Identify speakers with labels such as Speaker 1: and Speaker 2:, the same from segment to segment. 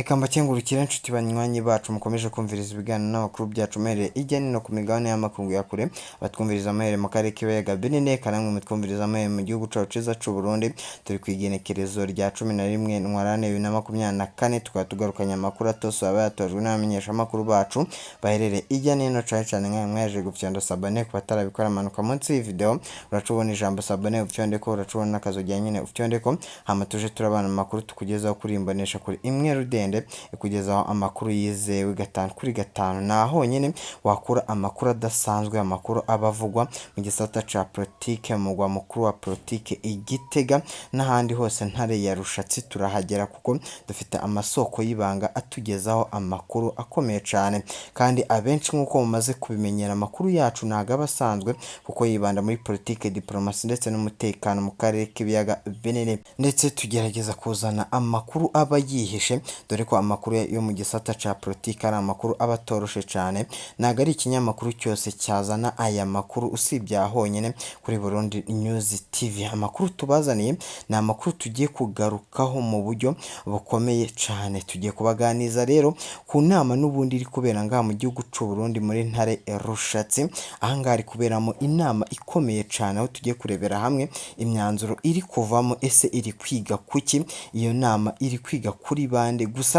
Speaker 1: Reka mbakengurukire inshuti banywanyi bacu mukomeje kumviriza ibiganiro n'amakuru byacu muhereye ijya nino ku migabane y'amakungu ya kure, abatwumviriza muhereye mu karere k'ibiyaga binini, kanamwe mutwumviriza muhereye mu gihugu cacu ciza c'u Burundi. Turi ku igenekerezo rya 11 Ntwarante 2024, tukaba tugarukanye amakuru atose aba yatojwe n'abamenyeshamakuru bacu baherereye ijya nino, cane cane nka mwaje gufyonda s'abonner. Ku batarabikora, manuka munsi y'iyi video uraca ubona ijambo s'abonner, ufyondeko, uraca ubona n'akazogera nyene, ufyondeko, hama tuje turabana mu makuru tukugezaho kuri imbonesha kure imwe rudende ikugezaho amakuru yizewe gatanu kuri gatanu. Ni honyine wakura amakuru adasanzwe, amakuru aba avugwa mu gisata ca politike, mu mugwa mukuru wa politike i Gitega n'ahandi hose. Ntare ya Rushatsi turahagera kuko dufite amasoko y'ibanga atugezaho amakuru akomeye cane, kandi abenshi nk'uko mumaze kubimenyera, amakuru yacu ntago aba asanzwe kuko yibanda muri politike, diplomasi ndetse n'umutekano mu karere k'ibiyaga binini, ndetse tugerageza kuzana amakuru aba yihishe, dore ko amakuru yo mu gisata ca politike ari amakuru aba atoroshe cane. Ntago ari ikinyamakuru cyose cyazana aya makuru usibye aha honyine kuri Burundi News TV. Amakuru tubazaniye ni amakuru tugiye kugarukaho mu buryo bukomeye cane. Tugiye kubaganiza rero ku nama n'ubundi iri kubera ngaha mu gihugu c'u Burundi muri Ntare Rushatsi. Aha ngaha hari kuberamo inama ikomeye cane, aho tugiye kurebera hamwe imyanzuro iri kuvamo. Ese iri kwiga kuki? Iyo nama iri kwiga kuri bande? Gusa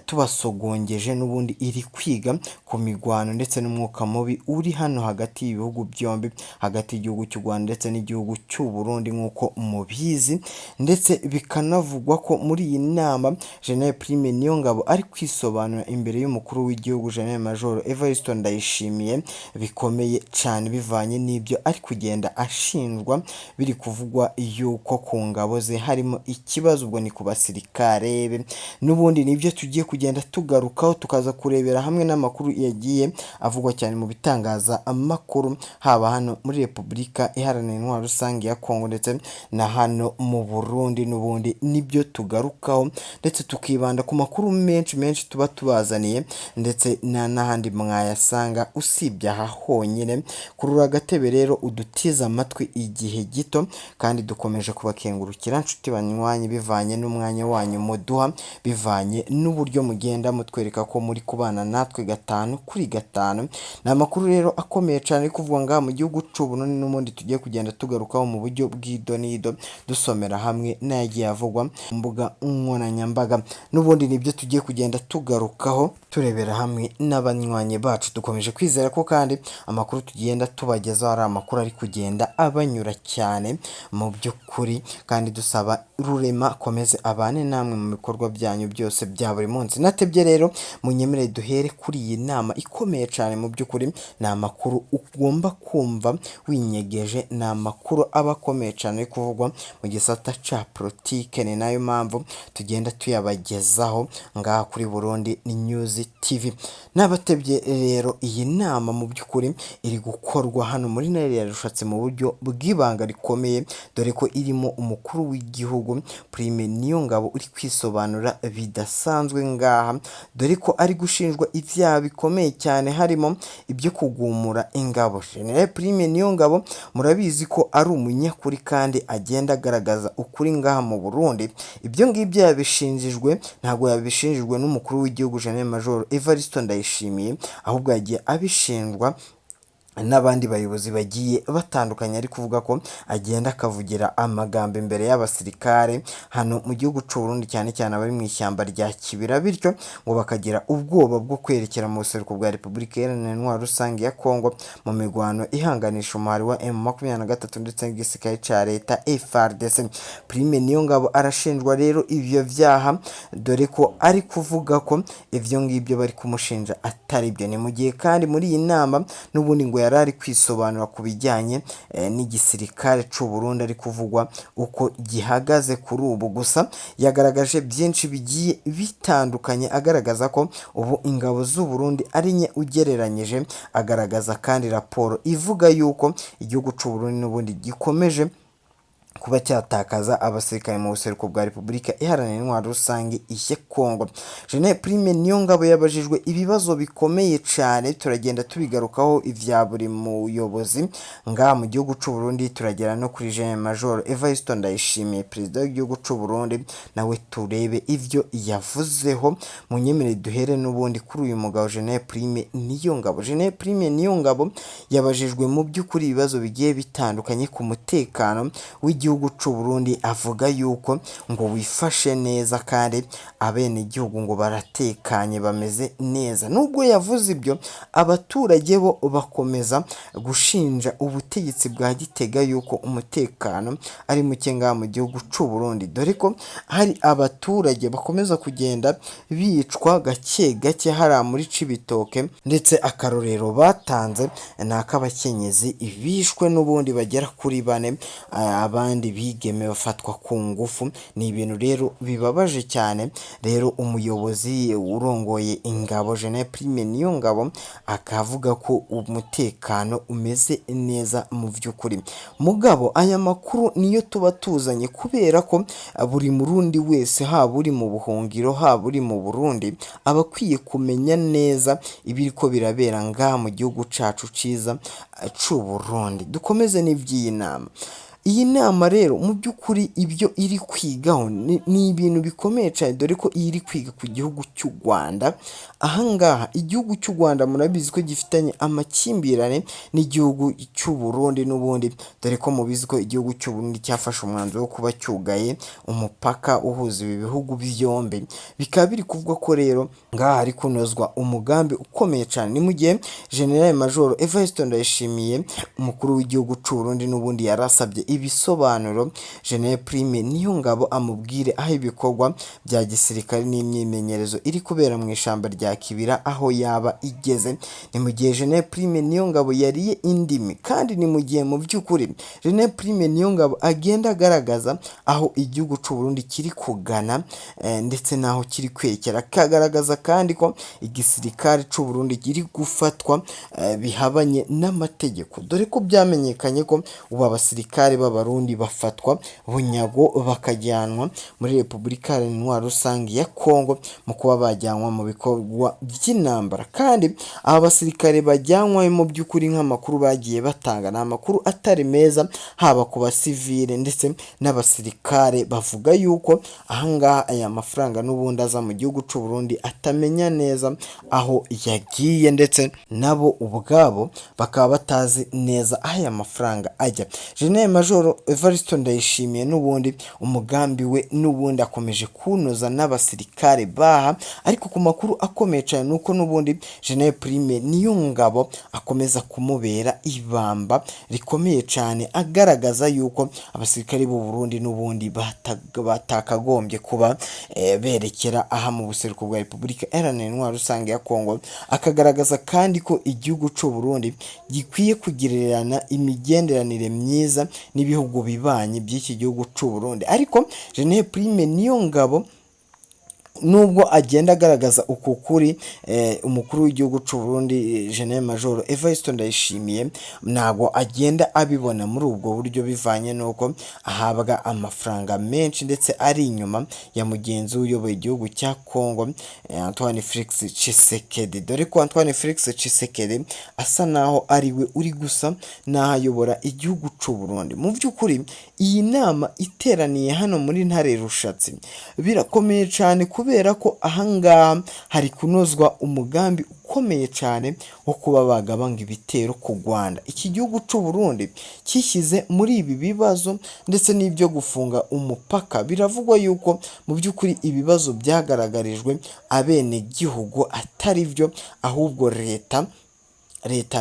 Speaker 1: tubasogongeje, n'ubundi iri kwiga ku migwano ndetse n'umwuka mubi uri hano hagati y'ibihugu byombi, hagati y'igihugu cy'u Rwanda ndetse n'igihugu cy'u Burundi nk'uko mubizi. Ndetse bikanavugwa ko muri iyi nama General Prime Niyongabo ari kwisobanura imbere y'umukuru w'igihugu General Major Evariste Ndayishimiye bikomeye cane, bivanye n'ibyo ari kugenda ashinjwa. Biri kuvugwa yuko ku ngabo ze harimo ikibazo, ubwo ni ku basirikare be. N'ubundi nibyo tugiye kugenda tugarukaho, tukaza kurebera hamwe n'amakuru yagiye avugwa cyane mu bitangazamakuru, haba hano muri Repubulika Iharanira Intwaro Rusange ya Kongo ndetse na hano mu Burundi. N'ubundi nibyo tugarukaho, ndetse tukibanda ku makuru menshi menshi tuba tubazaniye, ndetse n'ahandi mwayasanga usibye aha honyine. Kurura agatebe rero udutize amatwi igihe gito, kandi dukomeje kubakengurukira nshuti banywanyi, bivanye n'umwanya wanyu muduha, bivanye n'uburyo mugenda mutwereka ko muri kubana natwe gatanu kuri gatanu. Ni amakuru rero akomeye cyane ari kuvugwa ngaha mu gihugu c'u Burundi, n'ubundi tugiye kugenda tugarukaho mu buryo bw'idonido, dusomera hamwe n'ayagiye avugwa mu mbuga nkoranyambaga. N'ubundi nibyo tugiye kugenda tugarukaho, turebera hamwe n'abanywanyi bacu. Dukomeje kwizera ko kandi amakuru tugenda tubagezaho ari amakuru ari kugenda abanyura cyane mu by'ukuri, kandi dusaba Rurema akomeze abane namwe mu bikorwa byanyu byose bya buri munsi. Natebye rero, munyemere duhere kuri iyi nama ikomeye cyane. Mu by'ukuri ni amakuru ugomba kumva winyegeje, ni amakuru aba akomeye cyane ari kuvugwa mu gisata ca politike, ni nayo mpamvu tugenda tuyabagezaho ngaha kuri Burundi News TV. N'abatebye rero, iyi nama mu by'ukuri iri gukorwa hano muri Ntare ya Rushatsi mu buryo bw'ibanga rikomeye, dore ko irimo umukuru w'igihugu Prime Niyongabo uri kwisobanura bidasanzwe ngaha, dore ko ari gushinjwa ibyaha bikomeye cyane harimo ibyo kugumura ingabo. General Prime Niyongabo murabizi ko ari umunyakuri kandi agenda agaragaza ukuri ngaha mu Burundi. Ibyo ngibyo yabishinjijwe, ntabwo yabishinjijwe n'umukuru w'igihugu General Major Evariste Ndayishimiye, ahubwo yagiye abishinjwa n'abandi bayobozi bagiye batandukanye, ari kuvuga ko agenda akavugira amagambo imbere y'abasirikare hano mu gihugu c'u Burundi, cyane cyane abari mu ishyamba rya Kibira, bityo ngo bakagira ubwoba bwo kwerekera mu buseruko bwa Repubulika Iharanira Intwaro Rusange ya Kongo mu mirwano ihanganisha umuhari wa M23 ndetse n'igisirikare ca leta FARDC. Prime Niyongabo arashinjwa rero ivyo vyaha, dore ko ari kuvuga ko ivyo ngibyo bari kumushinja atari byo. Ni mu gihe kandi muri iyi nama n'ubundi ngo yari ari kwisobanura ku bijyanye n'igisirikare c'u Burundi ari kuvugwa uko gihagaze kuri ubu. Gusa yagaragaje byinshi bigiye bitandukanye, agaragaza ko ubu ingabo z'u Burundi ari nke ugereranyije, agaragaza kandi raporo ivuga yuko igihugu c'u Burundi n'ubundi gikomeje Kuba cyatakaza abasirikare mu buseruko bwa Repubulika Iharanira Intwaro Rusange ya Kongo. General Prime Niyongabo yabajijwe ibibazo bikomeye cyane, turagenda tubigarukaho ivya buri muyobozi ngaha mu gihugu c'u Burundi. Turagera no kuri General Major Evariste Ndayishimiye, perezida w'igihugu c'u Burundi, nawe turebe ivyo yavuzeho. Munyemerere duhere n'ubundi kuri uyu mugabo General Prime Niyongabo. General Prime Niyongabo yabajijwe mu by'ukuri ibibazo bigiye bitandukanye ku mutekano w'igihugu c'u Burundi, avuga yuko ngo wifashe neza kandi abenegihugu ngo baratekanye, bameze neza. Nubwo yavuze ibyo, abaturage bo bakomeza gushinja ubutegetsi bwa Gitega yuko umutekano ari muke ngaha mu gihugu c'u Burundi, dore ko hari abaturage bakomeza kugenda bicwa gake gake hariya muri Cibitoke. Ndetse akarorero batanze ni ak'abakenyezi bishwe n'ubundi bagera kuri bane, abandi bigeme bafatwa ku ngufu. Ni ibintu rero bibabaje cyane. Rero umuyobozi urongoye ingabo, General Prime Niyongabo, akavuga ko umutekano umeze neza mu by'ukuri. Mugabo aya makuru niyo tuba tuzanye kubera ko buri Murundi wese, haba uri mu buhungiro, haba uri mu Burundi, aba akwiye kumenya neza ibiriko birabera ngaha mu gihugu cacu ciza c'u Burundi. Dukomeze n'ivy'iyi nama. Iyi nama rero mu by'ukuri ibyo iri kwigaho ni ibintu bikomeye cyane, dore ko iri kwiga ku gihugu cy'u Rwanda. Ahangaha igihugu cy'u Rwanda murabizi ko gifitanye amakimbirane n'igihugu cy'u Burundi n'ubundi, dore ko mubizi ko igihugu cy'u Burundi cyafashe umwanzuro wo kuba cyugaye umupaka uhuza ibi bihugu byombi. Bikaba biri kuvugwa ko rero ngaha hari kunozwa umugambi ukomeye cyane. Ni mu gihe General Major Evariste Ndayishimiye, umukuru w'igihugu cy'u Burundi, n'ubundi yarasabye ibisobanuro General Prime Niyongabo, amubwire aho ibikorwa bya gisirikare n'imyimenyerezo iri kubera mu ishyamba rya Kibira aho yaba igeze. Ni mu gihe General Prime Niyongabo yariye indimi, kandi ni mu gihe mu by'ukuri General Prime Niyongabo agenda agaragaza aho igihugu cy'u Burundi kiri kugana ndetse n'aho kiri kwerekera, akagaragaza kandi ko igisirikare cy'u Burundi kiri gufatwa bihabanye n'amategeko, dore ko byamenyekanye ko ubu abasirikare b'Abarundi bafatwa bunyago bakajyanwa muri Repubulika Iharanira Intwaro Rusange ya Kongo mu kuba bajyanwa mu bikorwa by'intambara. Kandi aba basirikare bajyanwa mu by'ukuri, nk'amakuru bagiye batanga, ni amakuru atari meza haba ku basivile ndetse n'abasirikare. Bavuga yuko ahangaha aya mafaranga n'ubundi aza mu gihugu cy'u Burundi atamenya neza aho yagiye, ndetse nabo ubwabo bakaba batazi neza aho aya mafaranga ajya. General Major Evariste Ndayishimiye n'ubundi umugambi we n'ubundi akomeje kuwunoza n'abasirikare baha, ariko ku makuru akomeye cyane ni uko n'ubundi General Prime Niyongabo akomeza kumubera ibamba rikomeye cyane, agaragaza yuko abasirikare b'u Burundi n'ubundi batakagombye kuba berekera aha mu buseruko bwa Repubulika Iharanira Intwaro Rusange ya Kongo. Akagaragaza kandi ko igihugu cy'u Burundi gikwiye kugirirana imigenderanire myiza n'ibihugu bibanyi by'iki gihugu cy'u Burundi. Ariko General Prime Niyongabo, nubwo agenda agaragaza uku kuri, umukuru w'igihugu cy'u Burundi, General Major Evariste Ndayishimiye, ntabwo agenda abibona muri ubwo buryo, bivanye n'uko ahabwa amafaranga menshi ndetse ari inyuma ya mugenzi we uyoboye igihugu cya Congo, Antoine Felix Tshisekedi, dore ko Antoine Felix Tshisekedi asa naho ari we uri gusa n'aho ayobora igihugu cy'u Burundi. Mu by'ukuri iyi nama iteraniye hano muri Ntare Rushatsi birakomeye cyane, kubera ko ahangaha hari kunozwa umugambi ukomeye cyane wo kuba bagabanga ibitero ku Rwanda. Iki gihugu cy'u Burundi cyishyize muri ibi bibazo ndetse n'ibyo gufunga umupaka. Biravugwa yuko mu by'ukuri ibibazo byagaragarijwe abenegihugu atari byo, ahubwo leta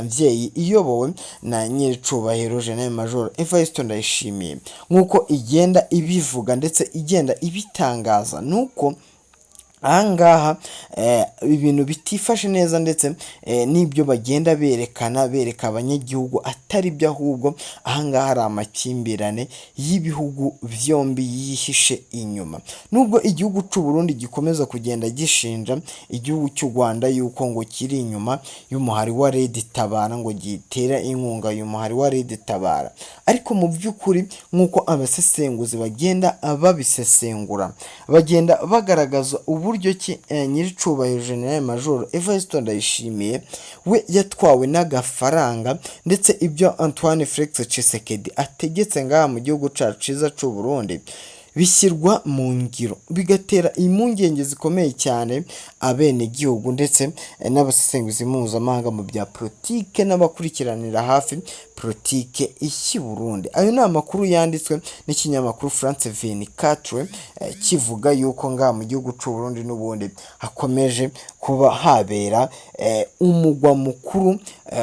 Speaker 1: mvyeyi iyobowe na nyiricubahiro General Major Evariste Ndayishimiye, nk'uko igenda ibivuga ndetse igenda ibitangaza, nuko Ahangaha ibintu bitifashe neza, ndetse n'ibyo bagenda berekana bereka abanyagihugu atari byo, ahubwo ahangaha hari amakimbirane y'ibihugu byombi yihishe inyuma. Nubwo igihugu cy'u Burundi gikomeza kugenda gishinja igihugu cy'u Rwanda yuko ngo kiri inyuma y'umuhari wa Red Tabara, ngo gitera inkunga uyu muhari wa Red Tabara, ariko mu by'ukuri nk'uko abasesenguzi bagenda babisesengura, bagenda bagaragaza uburyo ki nyiricubahiro General Major Evariste Ndayishimiye we yatwawe n'agafaranga, ndetse ibyo Antoine Felix Tshisekedi ategetse ngaha mu gihugu cyacu cyiza cy'u Burundi bishyirwa mu ngiro, bigatera impungenge zikomeye cyane abenegihugu ndetse n'abasesenguzi mpuzamahanga mu bya politike n'abakurikiranira hafi politike y'u Burundi. Ayo ni amakuru yanditswe n'ikinyamakuru France 24, kivuga yuko ngaha mu gihugu cy'u Burundi n'ubundi hakomeje kuba habera umugwa mukuru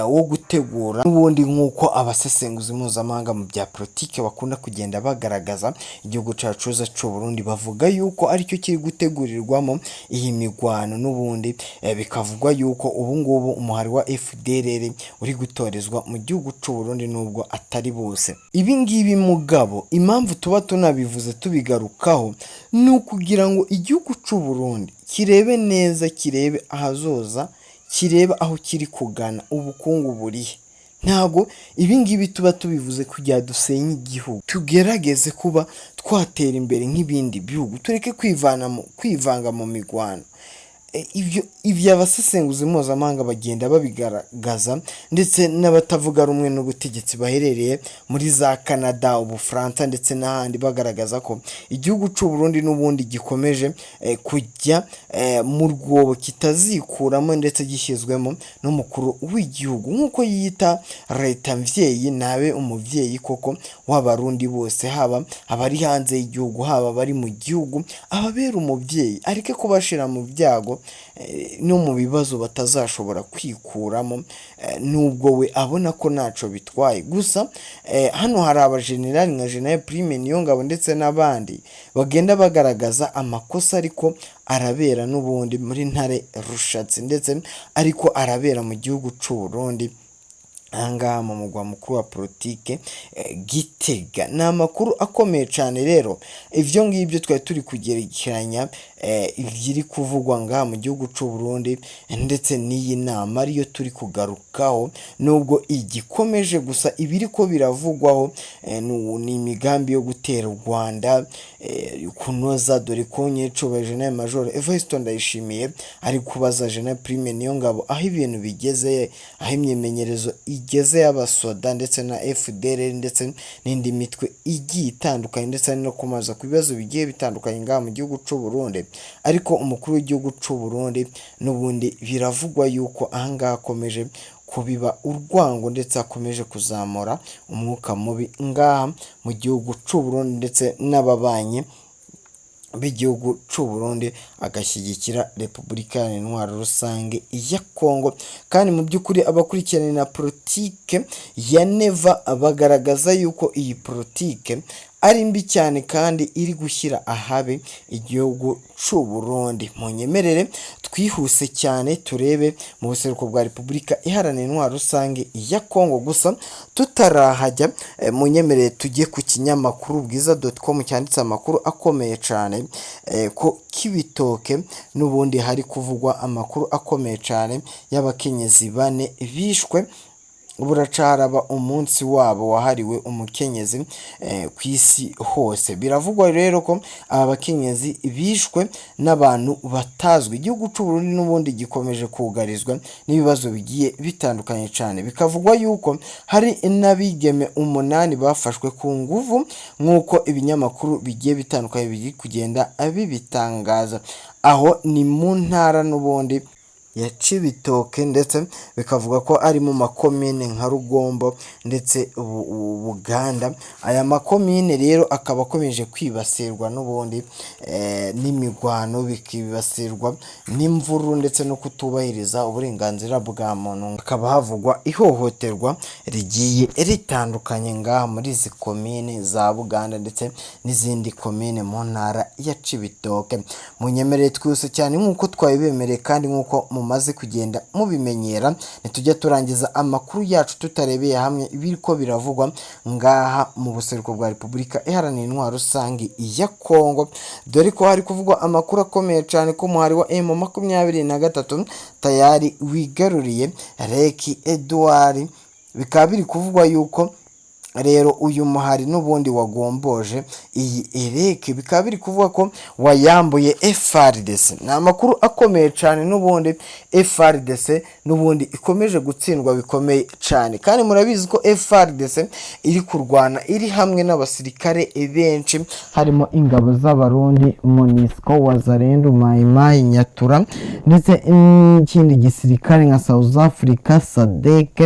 Speaker 1: wo gutegura n'ubundi, nk'uko abasesenguzi mpuzamahanga mu bya politike bakunda kugenda bagaragaza igihugu cyacu cy'u Burundi, bavuga yuko aricyo kiri gutegurirwamo iyi migwano n'ubundi. Bikavugwa yuko ubu ngubu umuhari wa FDLR uri gutorezwa mu gihugu cy'u Burundi, nubwo atari bose. Ibi ngibi mugabo impamvu tuba tunabivuze tubigarukaho ni ukugira ngo igihugu cy'u Burundi kirebe neza, kirebe ahazoza, kirebe aho kiri kugana, ubukungu burihe. Ntabwo ibi ngibi tuba tubivuze kugira dusenye igihugu. Tugerageze kuba twatera imbere nk'ibindi bihugu, tureke kwivana mu kwivanga mu migwano. Ibyo abasesenguzi mpuzamahanga bagenda babigaragaza, ndetse n'abatavuga rumwe n'ubutegetsi baherereye muri za Canada, Ubufaransa ndetse n'ahandi, bagaragaza ko igihugu cy'u Burundi n'ubundi gikomeje kujya mu rwobo kitazikuramo, ndetse gishyizwemo n'umukuru w'igihugu nk'uko yiyita leta mvyeyi. Nabe umuvyeyi koko w'Abarundi bose, haba abari hanze y'igihugu, haba abari mu gihugu, ababera umubyeyi, areke kubashira mu byago no mu bibazo batazashobora kwikuramo, nubwo we abona ko ntaco bitwaye. Gusa hano hari abajenerali nka General Prime Niyongabo ndetse n'abandi bagenda bagaragaza amakosa ariko arabera n'ubundi muri Ntare Rushatsi, ndetse ariko arabera mu gihugu c'u Burundi ahangaha mu mugwa mukuru wa politike Gitega. Ni amakuru akomeye cyane. Rero ivyo ngibyo twari turi kugerekeranya ibiri kuvugwa ngaha mu gihugu c'u Burundi, ndetse n'iyi nama ariyo turi kugarukaho nubwo igikomeje. Gusa ibiri ko biravugwaho ni imigambi yo gutera u Rwanda, kunoza, dore ko nyecubahiro General Major Evariste Ndayishimiye ari kubaza General Prime Niyongabo aho ibintu bigeze, aho imyimenyerezo igeze y'abasoda ndetse na FDLR ndetse n'indi mitwe igiye itandukanye, ndetse no kumaza ku bibazo bigiye bitandukanye ngaha mu gihugu c'u Burundi. Ariko umukuru w'igihugu c'u Burundi n'ubundi biravugwa yuko ahangaha akomeje kubiba urwango, ndetse akomeje kuzamura umwuka mubi ngaha mu gihugu c'u Burundi ndetse n'ababanyi b'igihugu c'u Burundi, agashyigikira Repubulika Iharanira Intwaro Rusange ya Kongo. Kandi mu by'ukuri abakurikiranira politike ya Neva bagaragaza yuko iyi politike ari mbi cyane kandi iri gushyira ahabi igihugu c'u Burundi. Munyemerere twihuse cyane turebe mu buseruko bwa Repubulika Iharanira Intwaro Rusange ya Kongo. Gusa tutarahajya, munyemerere tujye ku kinyamakuru bwiza.com cyanditse amakuru akomeye cyane ko Kibitoke n'ubundi hari kuvugwa amakuru akomeye cyane y'abakenyezi bane bishwe. Buracaraba umunsi wabo wahariwe umukenyezi ku isi hose. Biravugwa rero ko aba bakenyezi bishwe n'abantu batazwi. Igihugu c'u Burundi n'ubundi gikomeje kugarizwa n'ibibazo bigiye bitandukanye cyane. Bikavugwa yuko hari n'abigeme 8 bafashwe ku nguvu, nk'uko ibinyamakuru bigiye bitandukanye biri kugenda bibitangaza. Aho ni mu ntara n'ubundi ya Cibitoke, ndetse bikavuga ko ari mu makomine nka Rugombo ndetse Buganda. Aya makomine rero akaba akomeje kwibasirwa n'ubundi n'imigwano, bikibasirwa n'imvururu ndetse no kutubahiriza uburenganzira bwa muntu. Hakaba havugwa ihohoterwa rigiye ritandukanye ngaha muri izi komine za Buganda ndetse n'izindi komine mu ntara ya Cibitoke. Munyemerere twihuse cyane nk'uko twabibemereye kandi nk'uko mumaze kugenda mubimenyera, ntitujya turangiza amakuru yacu tutarebeye hamwe ibiriko biravugwa ngaha mu buseruko bwa Repubulika Iharanira Intwaro Rusange ya Kongo, dore ko hari kuvugwa amakuru akomeye cyane ko umuhari wa M23 tayari wigaruriye Lake Edouard. Bikaba biri kuvugwa yuko rero uyu muhari n'ubundi wagomboje iyi ereke, bikaba biri kuvuga ko wayambuye FARDC. Ni amakuru akomeye cyane, n'ubundi FARDC n'ubundi ikomeje gutsindwa bikomeye cyane, kandi murabizi ko FARDC iri kurwana iri hamwe n'abasirikare benshi, harimo ingabo z'Abarundi, MONUSCO, Wazalendo, Mai Mai, Nyatura ndetse n'ikindi gisirikare nka South Africa, SADC,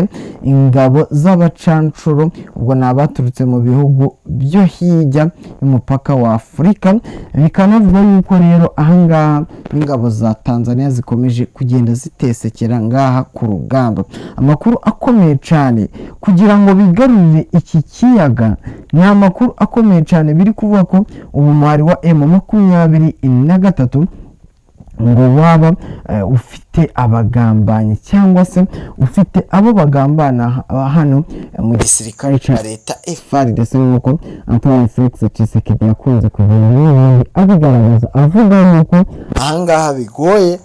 Speaker 1: ingabo z'abacancuro, ubwo ni abaturutse mu bihugu byo hirya y'umupaka wa Afurika. Bikanavuga yuko rero ahangaha n'ingabo za Tanzania zikomeje kugenda zitesekera ngaha ku rugamba. Amakuru akomeye cyane kugira ngo bigarurire iki kiyaga, ni amakuru akomeye cyane biri kuvuga ko ubu muhari wa M23 ngo waba ufite abagambanyi cyangwa se ufite abo bagambana hano mu gisirikare cya leta FARDC, nk'uko Antoine Felix Tshisekedi yakunze kugenda n'ubundi abigaragaza, avuga yuko ahangaha bigoye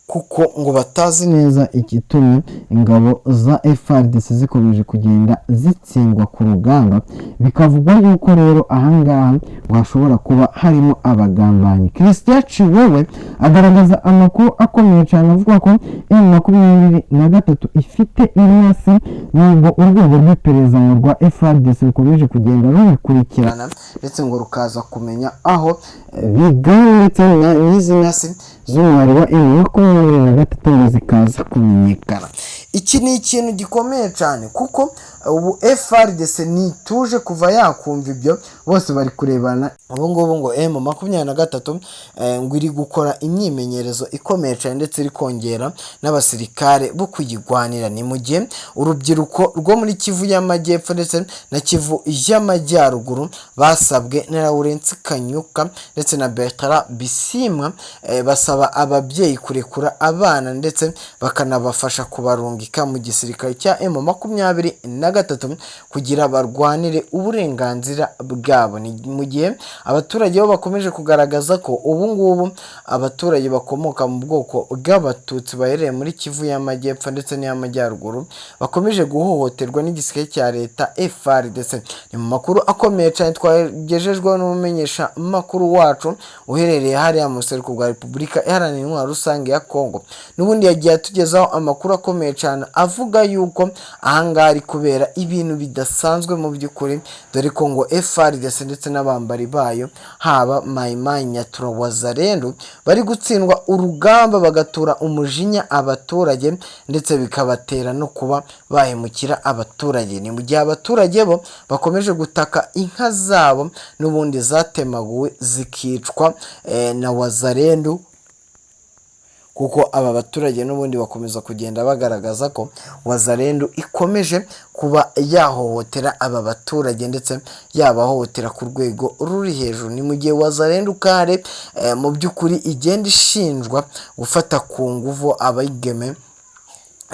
Speaker 1: kuko ngo batazi neza igitumye ingabo za FARDC zikomeje kugenda zitsindwa ku rugamba. Bikavugwa yuko rero ahangaha ngo hashobora kuba harimo abagambanyi. Christian Chiwewe agaragaza amakuru akomeye cyane avuga ko M23 ifite intasi, nubwo urwego rw'iperereza rwa FARDC rukomeje kugenda rubikurikirana, ndetse ngo rukaza kumenya aho bigana, ndetse n'izi ntasi z'umubare wa M23 ngo zikaza kumenyekana. Iki ni ikintu gikomeye cyane kuko ubu FARDC ntituje kuva yakumva ibyo, bose bari kurebana. Ubu ngubu ngo M23 ngo iri gukora imyimenyerezo ikomeye cyane, ndetse iri kongera n'abasirikare bo kuyigwanira. Ni mu gihe urubyiruko rwo muri Kivu y'Amajyepfo ndetse na Kivu y'Amajyaruguru basabwe na Lawrence Kanyuka ndetse na Bertrand Bisimwa, basaba ababyeyi kurekura abana ndetse bakanabafasha kubarungika mu gisirikare cya M23 kugira barwanire uburenganzira bwabo. Ni mu gihe abaturage bo bakomeje kugaragaza ko ubu ngubu abaturage bakomoka mu bwoko bw'Abatutsi baherereye muri Kivu y'Amajyepfo ndetse n'iy'Amajyaruguru bakomeje guhohoterwa n'igisirikare cya leta FARDC. Ni mu makuru akomeye cyane twagejejweho n'umumenyesha makuru wacu uherereye hariya mu buseruko bwa Repubulika Iharanira Intwaro Rusange ya Kongo. N'ubundi yagiye atugezaho amakuru akomeye cyane avuga yuko ahangaha ari kubera ibintu bidasanzwe mu by'ukuri, dore ko ngo FARDC ndetse n'abambari bayo, haba Mai Mai, Nyatura, Wazalendo, bari gutsindwa urugamba, bagatura umujinya abaturage, ndetse bikabatera no kuba bahemukira abaturage. Ni mu gihe abaturage bo bakomeje gutaka inka zabo n'ubundi zatemaguwe zikicwa na Wazalendo, kuko aba baturage n'ubundi bakomeza kugenda bagaragaza ko Wazalendo ikomeje kuba yahohotera aba baturage, ndetse yabahohotera ku rwego ruri hejuru. Ni mu gihe Wazalendo kare mu by'ukuri igenda ishinjwa gufata ku nguvu abigeme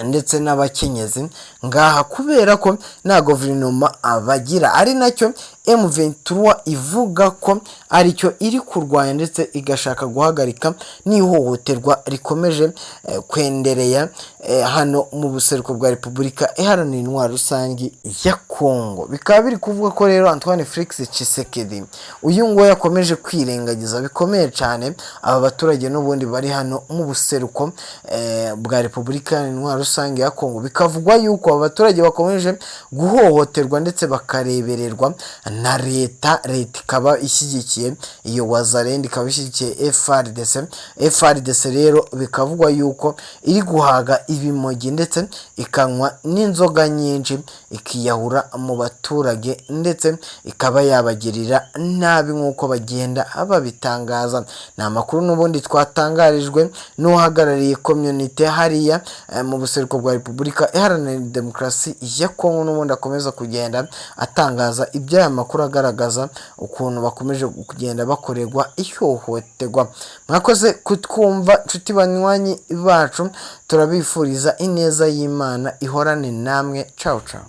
Speaker 1: ndetse n'abakenyezi ngaha, kubera ko nta guverinoma bagira, ari nacyo M23 ivuga ko aricyo iri kurwanya, ndetse igashaka guhagarika n'ihohoterwa rikomeje kwendereya hano mu buseruko bwa Repubulika Iharanira Intwaro Rusange ya Kongo. Bikaba biri kuvuga ko rero Antoine Felix Tshisekedi uyu nguyu yakomeje kwirengagiza bikomeye cyane aba baturage n'ubundi bari hano mu buseruko bwa Repubulika Iharanira Intwaro Rusange ya Kongo. Bikavugwa yuko aba baturage bakomeje guhohoterwa ndetse bakarebererwa na leta. Leta ikaba ishyigikiye iyo Wazalendo, ikaba ishyigikiye FARDC. FARDC rero bikavugwa yuko iri guhaga ibimogi ndetse ikanywa n'inzoga nyinshi, ikiyahura mu baturage ndetse ikaba yabagirira nabi nk'uko bagenda babitangaza. Ni amakuru n'ubundi twatangarijwe n'uhagarariye community hariya mu buseruko bwa Repubulika Iharanira Demokarasi ya Kongo. N'ubundi akomeza kugenda atangaza iby'aya makuru, agaragaza ukuntu bakomeje kugenda bakorerwa ihohoterwa. Mwakoze kutwumva, nshuti banywanyi bacu. Turabifuriza ineza y'Imana ihorane namwe. Cawu cawu.